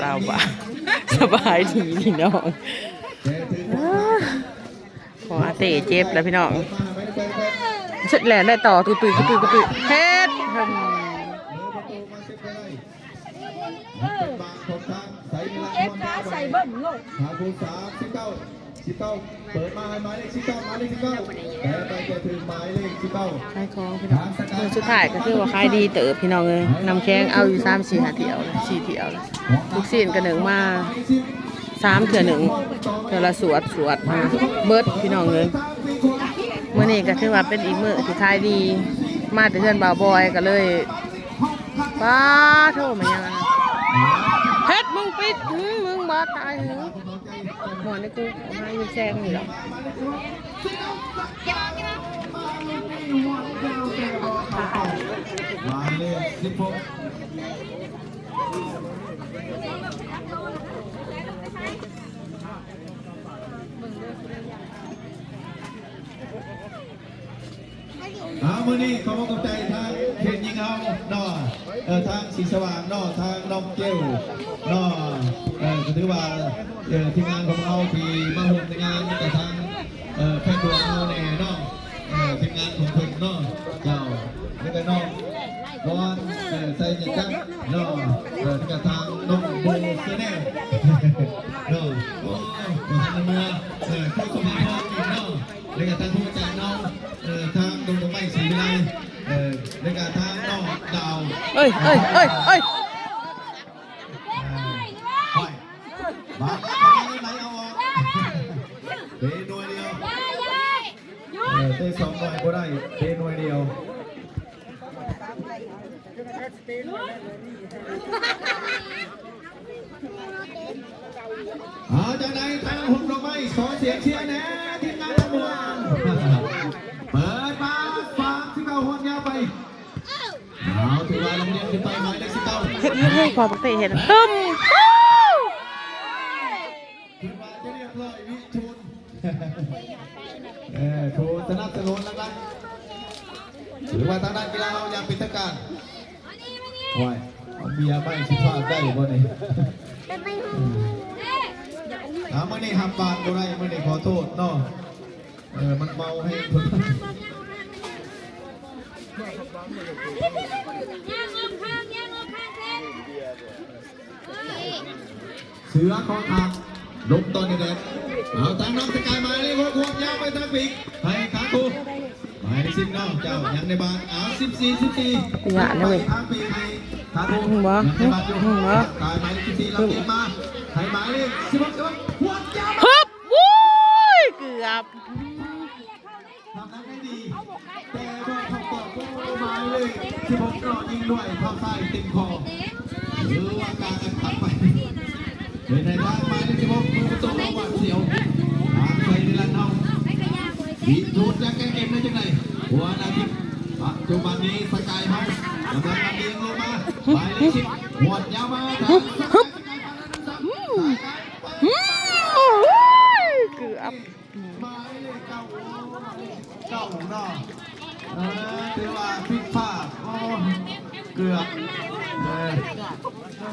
ສາວບ້ານ ສະບາຍດີພີ່ນ້ອງ. ພໍອາເຕ້ເຈັບແລ້ວພີ່ນ້ອງ ເສັດແລ້ວໄດ້ຕໍ່ ຕຸ້ຍໆ ຕຸ້ຍໆ ຕຸ້ຍໆ ເຮັດ ເອີ ເກັບຂາໃສ່ເບິ່ງໂລດ ຫາຜູ້ສາມສິບເກົ້າ ສິບເກົ້າ ເປີດມາໃຫ້ໝາຍເລກສິບເກົ້າ ໝາຍເລກສິບເກົ້າ ແປໄປແປຖືກໝາຍເລກສິບເກົ້າ ຂາຍຂອງພີ່ນ້ອງ. ມື້ສຸດທ້າຍກໍຖືວ່າຂາຍດີເຕີບພີ່ນ້ອງເອີຍ ນ້ຳແຂງເອົາຢູ່ສາມສີ່ຫ້າຖ້ຽວ ສີ່ຖ້ຽວ ລູກຊີ້ນກໍໜຶ້ງມາສາມເທື່ອໜຶ້ງ ເທື່ອລະສວດ ສວດເບິດພີ່ນ້ອງເອີຍ. ມື້ນີ້ກໍຖືວ່າເປັນອີກມື້ທີ່ຂາຍດີ ມາແຕ່ເຮືອນບ່າວບອຍກໍເລີຍ ປ້າໂທ້ ແມ່ນຫຍັງອັນນັ້ນ ເຮັດ ມຶງປິດ ອືມ ມຶງບໍ່ຕາຍຫື ໝໍໃນກູຫາຢູ່ແຊງນີ້ດອກ. ໝາຍເລກສິບຫົກ ເອົາ ມື້ນີ້ຂໍຂອບໃຈທາງເຂດຍິງເຮົາເນາະ ເອີ ທາງສີສະຫວ່າງເນາະ ທາງນ້ອງເກວເນາະ ເອີ ກໍຖືວ່າ ເອີ ທີມງານຂອງເຮົາທີ່ມາຮ່ວມໃນງານ ແລະກະທາງ ເອີ ແພດດວງເຮົາແນ່ເນາະ ເອີ ທີມງານຂອງເພິ່ນເນາະ ເຈົ້າ ແລະກະນ້ອງ ວອນ ເອີ ໄຊຍະຈັກເນາະ ເອີ ແລະກະທາງນ້ອງໂບ Channel ເນາະ ໂອ້ຍ ບໍ່ທັນເມືອ ເອີ ຄູສົມພອນອີກເນາະ ແລະກະທາງຜູ້ຈັດເນາະ ເອີ ທາງດົງດອກໄມ້ສີວິໄລ ເອີ ແລະກະທາງນ້ອງດາວ ເອີຍ ເອີຍ ເອີຍ ເອີຍ ເອີຍ ບາດໄຫຼອອກ ເຕະໜ່ວຍດຽວ ເອີ ເຕະສອງໜ່ວຍບໍ່ໄດ້ ເຕະໜ່ວຍດຽວ. ເອົາ ຈັ່ງໃດທາງຫົກດອກໄມ້ ຂໍສຽງເຊຍແດ່ ທີມງານລຳດວງ ເປີດມາ ສາມສິບເກົ້າ ຫວດຍາວໄປ ເອົາ ຖືວ່າລຳລຽງຂຶ້ນໄປ ໝາຍເລກສິບເກົ້າ ເຮັດ ເຮັດ ເຮັດ ພໍບັກເຕະເຮັດ ຕຶ້ມ ຄືວ່າຈະລຽບຮ້ອຍ ວິທູນ ເອີ ຜູ້ສະໜັບສະໜູນຫຼັກໆ ຫຼືວ່າທາງດ້ານກິລາເຮົາຢ່າງເປັນທາງການ ໂອ້ຍ ເອົາເບຍໄປ ຊິພາດໄດ້ບໍ່ນີ້? ເອົາ ມື້ນີ້ຮັບບາດບໍ່ໄດ້ ມື້ນີ້ຂໍໂທດເນາະ ເອີ ມັນເມົາແຮງພຸ້ນ ເສືອຂອງທາງ ລົງຕອນນີ້ແຫຼະ ເອົາ ທາງນ້ອງສະກາຍ ໝາຍເລກຫົກ ຫວດຍາວໄປທາງປີກ ໃຫ້ຄາໂກ ໝາຍເລກສິບ ນ້ອງເຈົ້າ ຍັງໃນບ້ານ ເອົາ ສິບສີ່ ສິບສີ່ ຢ່ານະເວີຍ ທາງປີກໃຫ້ຄາໂກ ບໍ່ ຍັງໃນບ້ານຢູ່ ບໍ່ ກາຍ ໝາຍເລກສິບສີ່ ລຳເລງມາ ໃຫ້ໝາຍເລກສິບຫົກ ສິບຫົກ ຫວດຍາວ ຮຶບ ໂອ້ຍ ເກືອບ ທຳໜ້າໄດ້ດີ ແຕ່ບໍ່ເຂົ້າກອບ ໂອ້ ໝາຍເລກສິບຫົກ ກໍຍິງດ້ວຍເຂົ້າຊ້າຍເຕັມຄໍ ຫຼືວ່າການອັດພັດໄປ ເປັນໃນທາງໝາຍເລກສິບຫົກ ມືປະຕູຫວາດສຽວ ທາງໄຊນິລັນເຮົາ ວິທູດຈະແກ້ເກມໄດ້ຈັ່ງໃດ ຫົວໜ້າທີມ ປັດຈຸບັນນີ້ສະກາຍເຮົາກຳລັງລຳລຽງລົງມາ ໝາຍເລກສິບ ຫວດຍາວມາ ທາງສະກາຍ ສະກາຍ ອືມ ອືມ ໂອ້ຍ ເກືອບ ໝາຍເລກເກົ້າ ເກົ້າເນາະ ເອີ ຖືວ່າຜິດພາດ ໂອ້ ເກືອບ ເອີ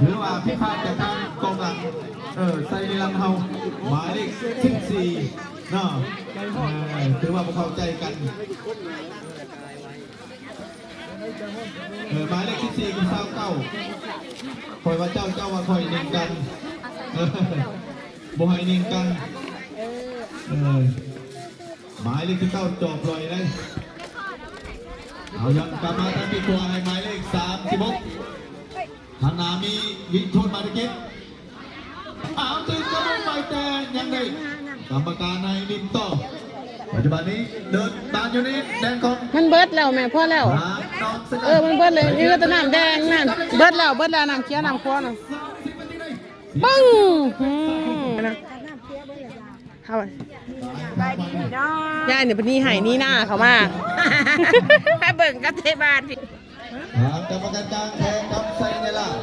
ຖືວ່າຜິດພາດຈາກທາງກອງຫຼັງ ເອີ ໄຊນິລັນເຮົາ ໝາຍເລກສິບສີ່ເນາະ ເອີ ຖືວ່າບໍ່ເຂົ້າໃຈກັນ ເອີ ໝາຍເລກສິບສີ່ກັບຊາວເກົ້າ ຂ້ອຍວ່າເຈົ້າ ເຈົ້າວ່າຂ້ອຍ ຍິງກັນ ເອີ ບໍ່ໃຫ້ຍິງກັນ ເອີ ໝາຍເລກສິບເກົ້າ ຈອບລອຍໄດ້ ເອົາ ຍັງກັບມາທາງປີກຂວາໃຫ້ໝາຍເລກສາມສິບຫົກ ທາງໜ້າມີວິທູນ ໝາຍເລກເຈັດ ເອົາ ຖືກກະໂດດໄປ ແຕ່ຍັງໄດ້ກຳມະການໃຫ້ຫຼິ້ນຕໍ່ ປັດຈຸບັນນີ້ເດີນຕາມຢູ່ໃນແດນຂອງ ມັນເບິດແລ້ວແມ່ ພໍແລ້ວ ເອີ ມັນເບິດແລ້ວ ມີແຕ່ນ້ຳແດງນັ້ນ ເບິດແລ້ວ ເບິດແລ້ວ ນ້ຳຂຽວ ນ້ຳຂອງ ປຶ້ງ ອືມ ເຮົາ ສະບາຍດີພີ່ນ້ອງ ຍາຍນີ້ເພິ່ນໜີໄຮ່ໜີນາເຂົ້າມາ ໃຫ້ເບິ່ງກັບເທບານ ທາງກຳມະການກາງແຂວງຄຳໄຊນະລາດ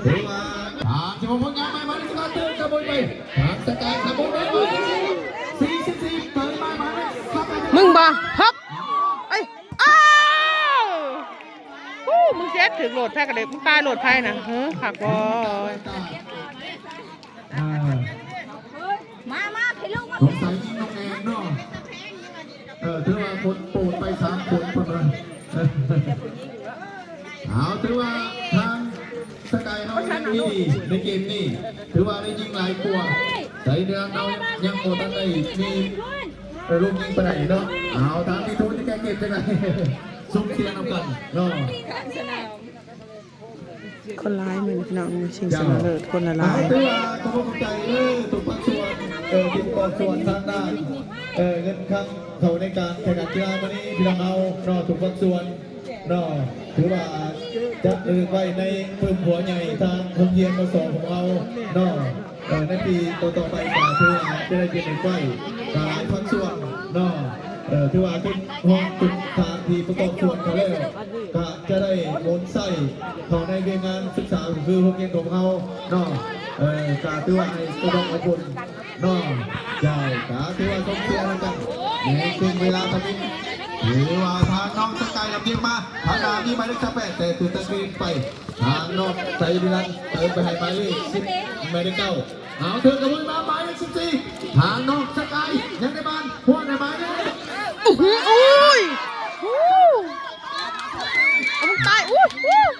ຖືວ່າ ສາມສິບຫົກ ຜົນງານໃໝ່ ມາທີ່ສະກອດ ເຕີມກະບຸຍໄປ ທາງສະກາຍ ຂະບຸຍໄປ ສີ່ສິບສີ່ ເຕີມມາ ມາ ມຶງບໍ່ ຮຶບ ເອີຍ ອ້າວ ເຈັດ ຖືກໂລດ ໃຜກໍໄດ້ ມັນຕາຍໂລດ ໃຜນະ ເຮີ ຄັກບໍ່? ອ່າ ມາ ມາ ໃຫ້ລູກມາ ສົງໄສຍິງນ້ອງແອນເນາະ ເອີ ຖືວ່າຄົນໂປດໄປສາມຄົນພຸ້ນນະ ເອົາ ຖືວ່າທາງສະກາຍເຮົາຍັງມີດີໃນເກມນີ້ ຖືວ່າໄດ້ຍິງຫຼາຍກວ່າ ໃສເໜືອເຮົາຍັງບໍ່ທັນໄດ້ມີ ເອີ ລູກຍິງປານໃດເນາະ ເອົາ ທາງມີທູນຈະແກ້ເກມຈັ່ງໃດ ຊົມເຊຍນຳກັນເນາະ. ຄົນຫຼາຍມື້ນີ້ພີ່ນ້ອງ ຊິງຊະນະເລີດ ຄົນຫຼາຍໆ ເອົາ ຖືວ່າຂໍຂອບໃຈເດີທຸກພາກສ່ວນ ເອີ ທີ່ປະກອບສ່ວນທາງດ້ານ ເອີ ເງິນຄຳເຂົ້າໃນການແຂ່ງຂັນກິລາມື້ນີ້ ພີ່ນ້ອງເຮົາເນາະ ທຸກພາກສ່ວນເນາະ ຖືວ່າຈັດເອົາໄວ້ໃນປຶ້ມຫົວໃຫຍ່ທາງໂຮງຮຽນ ມສ ຂອງເຮົາເນາະ ເອີ ໃນປີຕໍ່ໆໄປກໍຖືວ່າຈະໄດ້ເປັນໄປ ກໍຫຼາຍພາກສ່ວນເນາະ ເອີ ຖືວ່າເປັນຮອງທຸກທ່ານທີ່ປະກອບສ່ວນເຂົ້າແລ້ວ ກໍຈະໄດ້ໝູນໃຊ້ເຂົ້າໃນວຽກງານສຶກສາ ກໍຄືໂຮງຮຽນຂອງເຮົາເນາະ ເອີ ກໍຖືວ່າໃຫ້ກະດອກກະຜົນເນາະ ເຈົ້າ ກໍຖືວ່າສົ່ງເສຍນຳກັນ ໃນເຄິ່ງເວລາທຳອິດ ຖືວ່າທາງນ້ອງສະກາຍລຳລຽງມາ ທາງໜ້າມີໝາຍເລກຊາວແປດ ແຕ່ຖືກຕັດກຣີນໄປ ທາງນ້ອງໄຊນິລັນ ເຕີມໄປໃຫ້ໝາຍເລກສິບ ໝາຍເລກເກົ້າ ເອົາ ເທີນກະບວນມາ ໝາຍເລກສິບສີ່ ທາງນ້ອງສະກາຍ ຍັງໄດ້ບານ ພວດໃຫ້ໝາຍເລກ ໂອ້ໂຫ ໂອ້ຍ ໂອ້ ເອົາມັນຕາຍ ໂອ້ຍ ໂອ້ຍ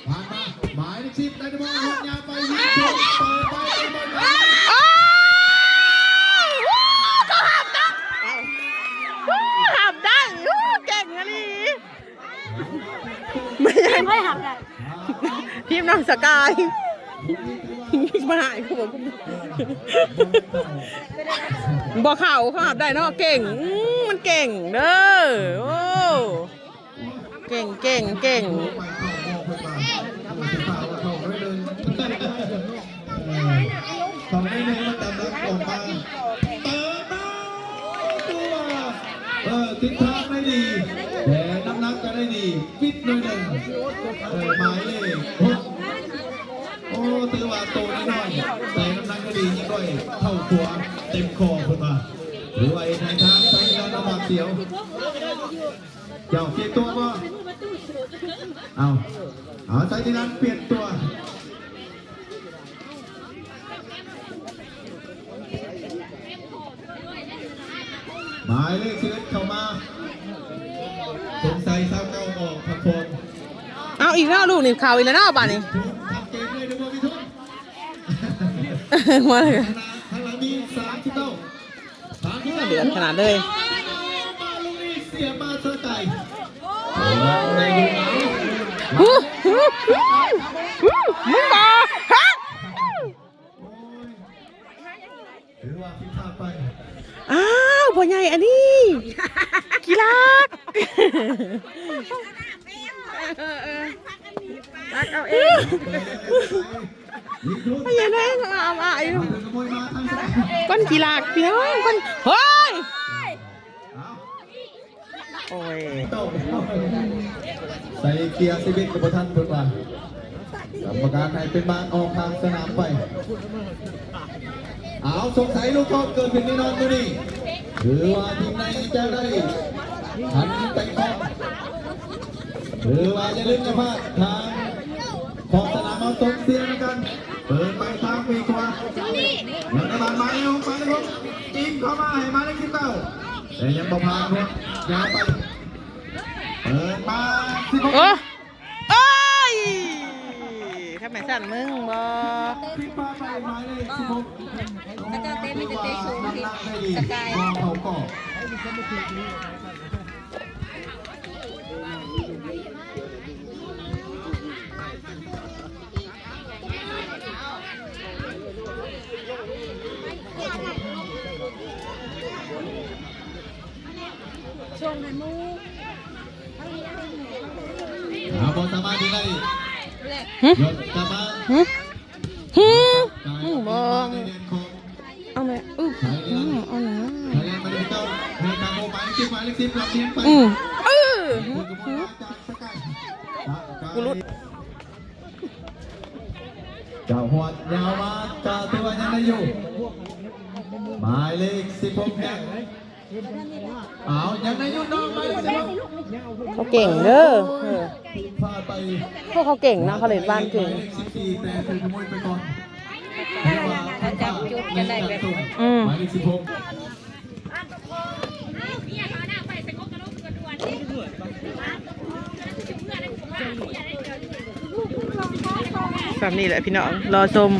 ຜ່ານມາ ໝາຍເລກສິບ ໄດ້ບອລ ຍາວໄປ ຍິງໂດນ ເປີດໄປ ໄດ້ບອລ ໂອ້ຍ ເຂົາຫາບໄດ້ ໂອ້ ຫາບໄດ້ ໂອ້ ເກັ່ງອີ່ຫຼີ. ແມ່ນ ໃຜຫາບໄດ້ ທີມນ້ອງສະກາຍ ມາຫາຍ ບໍ່ເຂົ້າ ເຂົາຫາບໄດ້ເນາະ ເກັ່ງ ອືມ ມັນເກັ່ງເດີ ໂອ້ ເກັ່ງ ເກັ່ງ ເກັ່ງ. ເອີ ເຂົ້າໄດ້ໜຶ່ງ ແລ້ວກໍອອກມາ ເປີດມາ ຄືວ່າ ເອີ ທິດທາງໄດ້ດີ ແຕ່ນ້ຳໜັກກໍໄດ້ດີ ປິດໜ້ອຍໜຶ່ງ ເອີ ໝາຍເລກຫົກ ໂອ້ ຖືວ່າໂຕນ້ອຍໆ ແຕ່ນ້ຳໜັກກໍດີ ຍິງດ້ວຍເຂົ້າຂວາເຕັມຂໍ້ເພິ່ນວ່າ ຖືວ່າເຮັດໃຫ້ທາງໄຊນິລັນລຳບາກສຽວ. ເຈົ້າປ່ຽນຕົວບໍ່? ເອົາ ເອົາ ໃສ່ທີ່ນັ້ນປ່ຽນຕົວ ໝາຍເລກສິບເອັດເຂົ້າມາ ສົງໄສຊາວເກົ້າອອກພັກຜ່ອນ ເອົາອີກແລ້ວ ລູກນີ້ເຂົ້າອີກແລ້ວເນາະ ບາດນີ້ ທຳເກມເລີຍ ເດີບໍ່ມີທຸນ ມາເລີຍ ທາງຫຼັງມີສາມສິບເກົ້າ ເດືອດຂະໜາດເລີຍ ມາລູກນີ້ສຽບມາສະກາຍ ມຶງບໍ່ ຮະ ຖືວ່າຜິດພາດໄປ ອ້າວ ພໍ່ໃຫຍ່ອັນນີ້ ກິລາກ ເອີ ເອີ ຕັດເອົາເອງ ພະຍານາງອາມອາຢູ່ ກ້ອນຂີ້ລາກ ພີ່ນ້ອງ ກ້ອນ ເຮີ້ຍ ໂອ້ຍ ໃສ່ເກຍສິບເອັດກໍບໍ່ທັນເພິ່ນວ່າ ກຳມະການໃຫ້ເປັນບານອອກຂ້າງສະໜາມໄປ. ເອົາ ສົງໄສລູກໂທດເກີດຂຶ້ນແນ່ນອນມື້ນີ້ ຖືວ່າທີມໃນຈະໄດ້ ຫັນໄປຄອງ ຖືວ່າຢ່າລືມຢ່າພາດ ທາງຂອບສະໜາມເຮົາສົ່ງເສຍນຳກັນ ເປີດໄປທາງປີກຂວາ ຍັງໄດ້ບານໝາຍເລກຫົກ ໝາຍເລກຫົກ ຈິ້ມເຂົ້າມາໃຫ້ໝາຍເລກສິບເກົ້າ ແຕ່ຍັງບໍ່ຜ່ານ ຍາວໄປ ເປີດມາ ສິບຫົກ ໂອ້ ໂອ້ຍ ທຳໄມສັ່ນມຶງບໍ່ ພາດໄປໝາຍເລກສິບຫົກ ເຂົາເຈົ້າເຕະມີແຕ່ເຕະສູງ ທີ່ສະກາຍ ບໍ່ເຂົ້າກອບ. ສົ່ງໃຫ້ໝູ່ ຫາບໍ່ສາມາດຍິງໄດ້ ຫຶ ຍົນກັບມາ ຫຶ ຫຶ ຫຶ ບໍ່ ເອົາແມ່ ອື ອື ເອົາແມ່ ໃສ່ແລນໄປເລີຍເຈົ້າ ໃຫ້ທາງໂອໄປ ເກັບໄວ້ເລກສິບ ລຳລຽງໄປ ອື ເອີ ຫຶ ຫຶ ກູຫຼຸດ ເຈົ້າ ຫວດຍາວມາ ກໍຖືວ່າຍັງໄດ້ຢູ່ ໝາຍເລກສິບຫົກ ຍັງ ເອົາ ຍັງໄດ້ຢູ່ເນາະ ໝາຍເລກສິບຫົກ ເຂົາເກັ່ງເດີ ເອີ ພາໄປ ພວກເຂົາເກັ່ງເນາະ ເຂົາເຫຼັ້ນບານເກັ່ງ ໝາຍເລກສິບສີ່ ແຕ່ຖືກຂະໂມຍໄປກ່ອນ ເຂົາຈັບຈຸດກັນໄດ້ແບບ ອືມ ໝາຍເລກສິບຫົກ ສ່ຳນີ້ແຫຼະພີ່ນ້ອງ ລໍຊົມ.